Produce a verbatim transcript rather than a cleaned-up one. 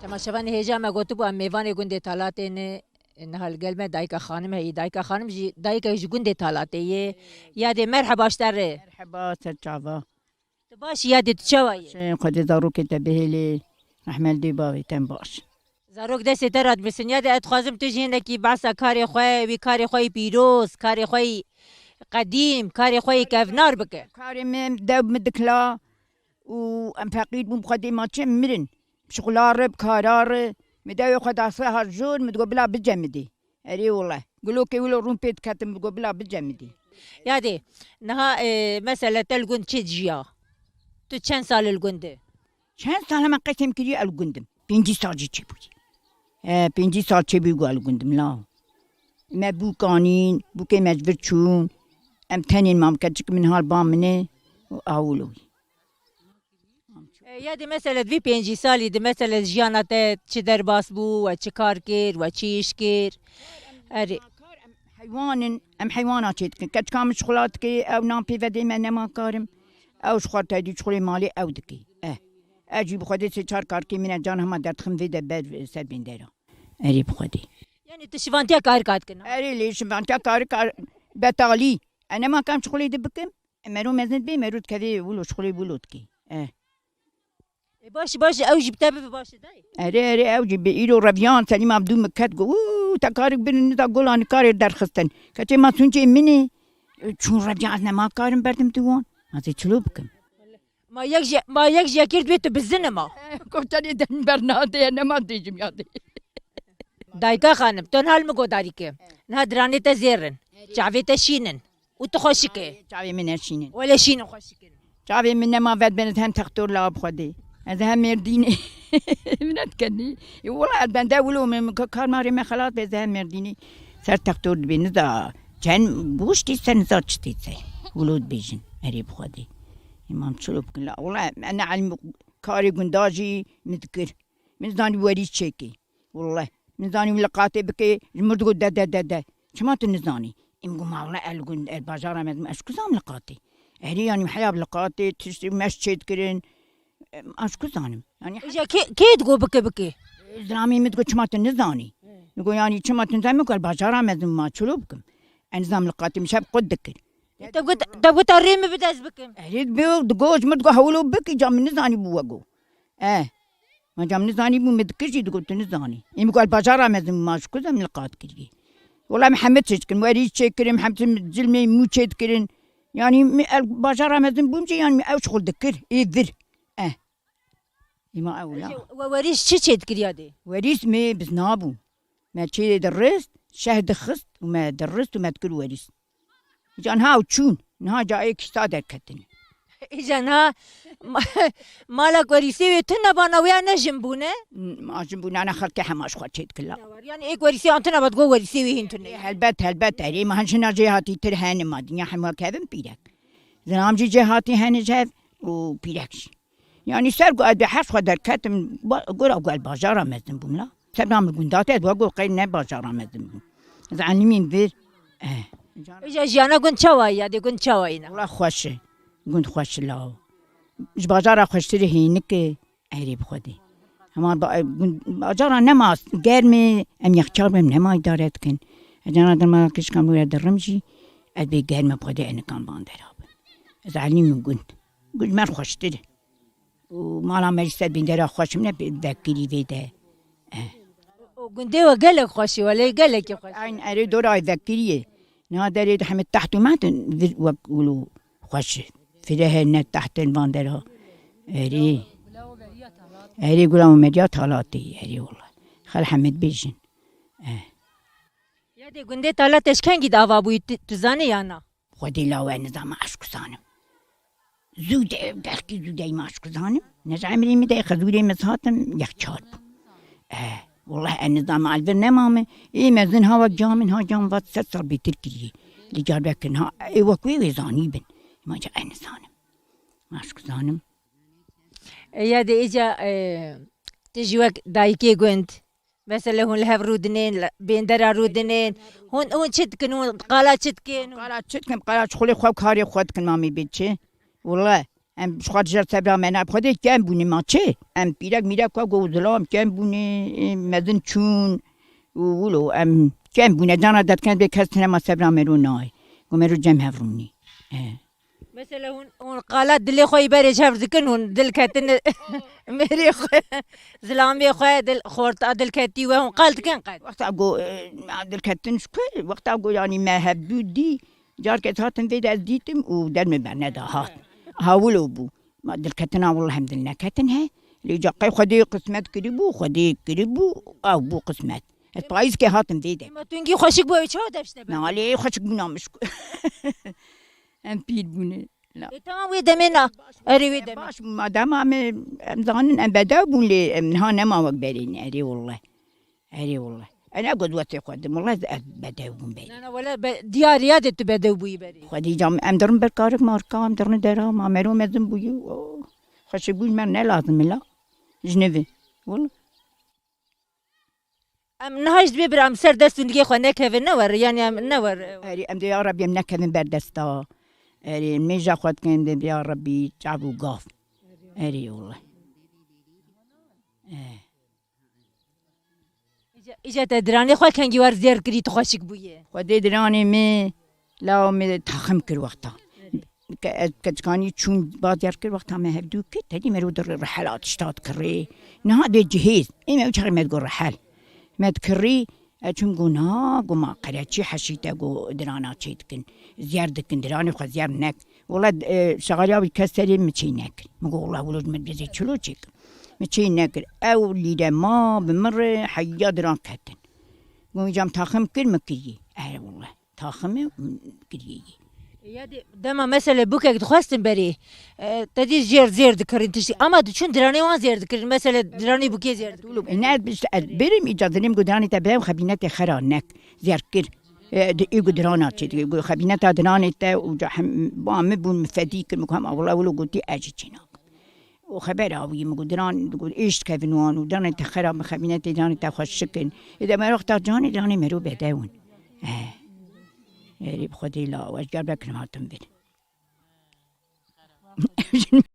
Temaşevanê hêja me gotibû em mêvanê gundê Talatê ne. Niha li gel me dayika xanim heyî. Dayika xanim jî dayikek ji gundê Talatê yê. Yadê merheba ji te re. Merheba, ser çava. Tu baş î yadê, tu çawa yî? Şê, Xwedê zarokê te bihêlê. Rehmet dê bavê te baş. Zarok destê te re dibisin. Yadê ez dixwazim tu jî hinekî behsa karê xwe, wî karê xwe yî pîroz, karê xwe yî qedîm, karê xwe yî kevnar bike. Karê min dev min dikila û em feqîr bûn, bi Xwedê ma çi mirin. Bi şixula re, bi kara re, min dewê xwe da se hat jor, min digot bila bicemidî. Erê wele. Gulokê wilo rûn pê diketim, min digot bila bicemidî. Yadê, niha, e, mesela te li gund çi dijiya? Tu çend sal li gund î? Çend sal hema qesem kiriye el gundim. Pêncî sal jî çêbûyî. He, pêncî sal çêbûyî ku el gundim la. Me bûk anîn, bûkê me ji vir çûn. Em tenên mam keçik min hal ba min ê û awilo wî. E, ya di mesele di vî pêncî salî di mesele jiyana te çi derbas bû, we çi kar kir, we çi îş kir? Erê. Heywan in, em heywana çê dikin. Keçika min şixula dike, ew nan pê vedê me nema karim. Ew ji xwe tedî çixulê malê ew dike. Eh. Ez jî bi Xwedê sê çar karkê min e can hema derdixim vê de ber ser bêndera. Erê bi Xwedê. Yani tu şivantiya karika dikin, ha? Erê lê şivantiya karika betalî. E nema kam çixulê de bikim. E mero mezin bê, mero dikevê wilo çixulê wilo dike. Eh. E, baş, baş, ew jî bi te bibe baş e dayê. Erê, erê, ew jî bi îro reviyan Selîm Abdû min ket got, "Û, te karik birin nida gola nikarê derxistin." Keçê ma sûncê min ê, çûn reviyan ez nema karim berdim di wan. Ma zê çilo bikim? Ma yek ji, ma yek ji yekê dibê tu bizin e ma. Koçerê den bernadê, nema dêjim ya dê. Dayika xanim, tu niha li min godarî ke. Niha diranê te zêr in. Çavê te şîn in. Û tu xweşik e. Çavê min ne şîn in. Wele şîn in xweşik in. Çavê min nema vedbin, ez hem textor la bi Xwedê. Ez hem Mêrdînê. Min ne dikenî. E, wela ez bende wilo min, min ka-, karmarê me xelat be, ez hem Mêrdînê. Ser textor dibê, niza çend goştî ser, niza çi tê ser. Wilo dibêjin. Erê bi Xwedê. Îmam çilo bikin la. Wela ene elmî karê gunda jî min dikir. Min zanî werî çêkê. Welleh. Min zanî min li qatê bike, ji min digot de, de, de, de. Çima tu nizanî? Em got, "Ma welleh el gun, el bajara me, ez ku zanim li qatê." Erê, yanî heya li qatê, tiştê meş çê dikirin. Em, ez ku zanim? Yanî Îja kê, kê digot bike, bike? Zilamê min digot, "Çima tu nizanî?" Digot, "Yanî çima tu nizanî?" Min got, "El bajara me, ez ma çilo bikim. Ez nizam li qatê min şev qut dikir." Te got, te got, "Rê min bide ez bikim." Erê, dibe, digot, ji min digot, "Hewlo bike, ca min nizanî bû we got." Eh. Ma cam nizanî bû, min dikir jî digot, "Tu nizanî." Ê min got, "El bajara mezin bû, ma ji ku ze min li qat kiriye?" Wela min hemî çê dikirin, werî çê kirin, hemî cilmê mû çê dikirin. Yanî min el bajara mezin bûm jî, yanî min ew şixul dikir, ê vir. Eh. Ê ma ew la. We werî çi çê dikir ya dê? Werîs me bizna bû. Me çê dirist, şeh dixist û me dirist û me dikir werîs. Îca niha ew çûn. Niha ca ê kişta derketin. Îca niha ma-, mala werîsê wê tune bana wê ya ne jin bûne? Ma jin bûne, ne xelkê hema ji xwe çê dikir la. Yani ê werîsê an tune bat go werîsê wê hîn tune. Ê, helbet, helbet, erê ma jina jê hatî tir hene ma dinya hema kevin pîrek. Zinam jî jê hatî hene jev û pîrek jî. Yanî ser ku ez bi her xwe derketim, ba-, gora ku el bajara mezin bûm la. Sebra min gunda te, ez wa got qey ne bajara mezin bûm. Ez elimîm vir. Eh. Îja jiyana gund çawa ye? Yadê gund çawa yî ne? Wela xweş e. Gund xweş e la. Ji bajara xweştir e hênik e. Erê bi Xwedê. Hema ba-, gund, bajara nema germ e, em yexçar be, em nema îdare dikin. Ez cana derma kişka min were dirim jî, ez bê germ e bi Xwedê enikan bandera bim. Ez elimîm gund. Gund mer xweştir e. Û mala me jî ser bîndera xweş min e, vekirî vê de. Eh. Û gundê we gelek xweş e, welê gelekî xweş e. Eyn erê dora vekirî ye. Niha derê de hemî teht û meht in, vir wek wilo xweş e. Fire hene tehtên van dera. Erê. Erê gula û meriya talatê, erê wela. Xel hemî dibêjin. Eh. Ya dê gundê Talatê ji kengî de ava bûyî, tu, tu zanî ya na? Xwedê lawe nizama ez ku zanim. Zû de, belkî zû de ma ez ku zanim. Ne ji emrê min de xezûrê min zatim yek çar bû. Eh, welleh ez nizama ez vir nemame. Ê mezin ha wek ca min ha cam vat sed sal bêtir kiriye. Li car vekin ha, ê wek wê wê zanî bin. Ma ca ez nizanim. Ma ez ku zanim. E, ya dê îca, e, tu jî wek dayikê gund. Mesela hûn li hev rûdinên, li bêndera rûdinên. Hûn, hûn çi dikin? Hûn qala çi dikin? Qala çi dikin? Qala çixulê xwe û karê xwe dikin, mamê bê çi? Wele. Em ji xwe dijer sebra me ne. Xwedê kem bûne ma çi? Em pîrek mîrek ku go zilam kem bûne, mezin çûn û wilo em kem bûne. Cana derken bê kes tine ma sebra mero nayê. Go mero cem hev rûnî. He. Mesela hûn, hûn qala dilê xwe yî berê ji hev dikin, hûn dilketin mêrê xwe, zilamê xwe, dil, xorta dilketî we hûn qal dikin qet? Wexta go, e, dilketin ji ku? Wexta go yanî me hevdû dî, carkê ez hatim vê de ez dîtim û der min berneda hat. Ha wilo bû. Ma dilketina wile hem dil neketin he. Lê ca qey Xwedê qismet kiribû, Xwedê kiribû, ew bû qismet. Ez payîzkê hatim vê de. Ma tungî xweşik bû, ew çawa dev ji te berê? Nalê xweşik bûna min ji ku. Em pîr bûne. La. E, tamam, wê demê na. Erê, wê demê. Baş bû, ma dema me, em zanin, em bedew bûn lê em niha nema wek berê ne. Erê wile. Erê wile. Ene got wetê xwe dim. Wile ez bedew bûm berê. Na, na, wele be-, diyar e de tu bedew bûyî berê. Xwedî cam, em dirin ber karik marka, em dirin dera, ma mero mezin bûyî. Oh. Xweşik bûn me ne lazim e la. Ji nivî. Wile. Em niha jî dibê bira em ser dest û nigê xwe nekevin, ne wer, yanî em ne wer. Erê, em dê ya Rebbî em nekevin ber desta. Erê, em mêja xwe dikin, dê ya Rebbî çav û gav. Erê, wile. Eh. Îca, îca te diranê xwe kengî wer zêr kirî, tu xweşik bûye? Xwedê diranê me, law me taxim kir wexta. Ke-, ez keçikanî çûn baziyar kir, wexta me hevdû kir, tedî mero dir rihela tişta dikirê. Niha dê cihêz. Ê me ew çaxê me digot rihel. Me dikirî, ez çûm go na, go ma qereçî heşî te go dirana çê dikin. Ziyer dikin, diranê xwe ziyer nek. Wela, e, şexaliya wî kes serê min çê nekir. Min go wela wilo ji min dizê çilo çêkim. Min çê nekir. Ew lîre ma bi min re heya diran ketin. Go cam taxim kir min kirî. Erê wela. Taximê kiriyê yê. Ya dê, dema mesele bûkek dixwestin berê, e, te dî jêr zêr dikirin tiştî. Ama diçûn diranê wan zêr dikirin. Mesele diranê bûkê zêr dikirin. Wilo, ne, işte, ez birim îca dinim go diranê te berem xebînetê xera nek. Zêr kir. E, di, ê go dirana çê dike. Go xebîneta diranê te û ca hem ba min bûn, min fedî kir, min got, hema wela wilo gotî ez jî çê nakim. û xebera wî min got, diran, digot, êş dikevin wan û diranê te xera min xebînetê diranê te xweşik in. Ê de me wexta canê diranê mero bedew in. Eh. Erê bi Xwedê la, ez car bekirim hatim vir.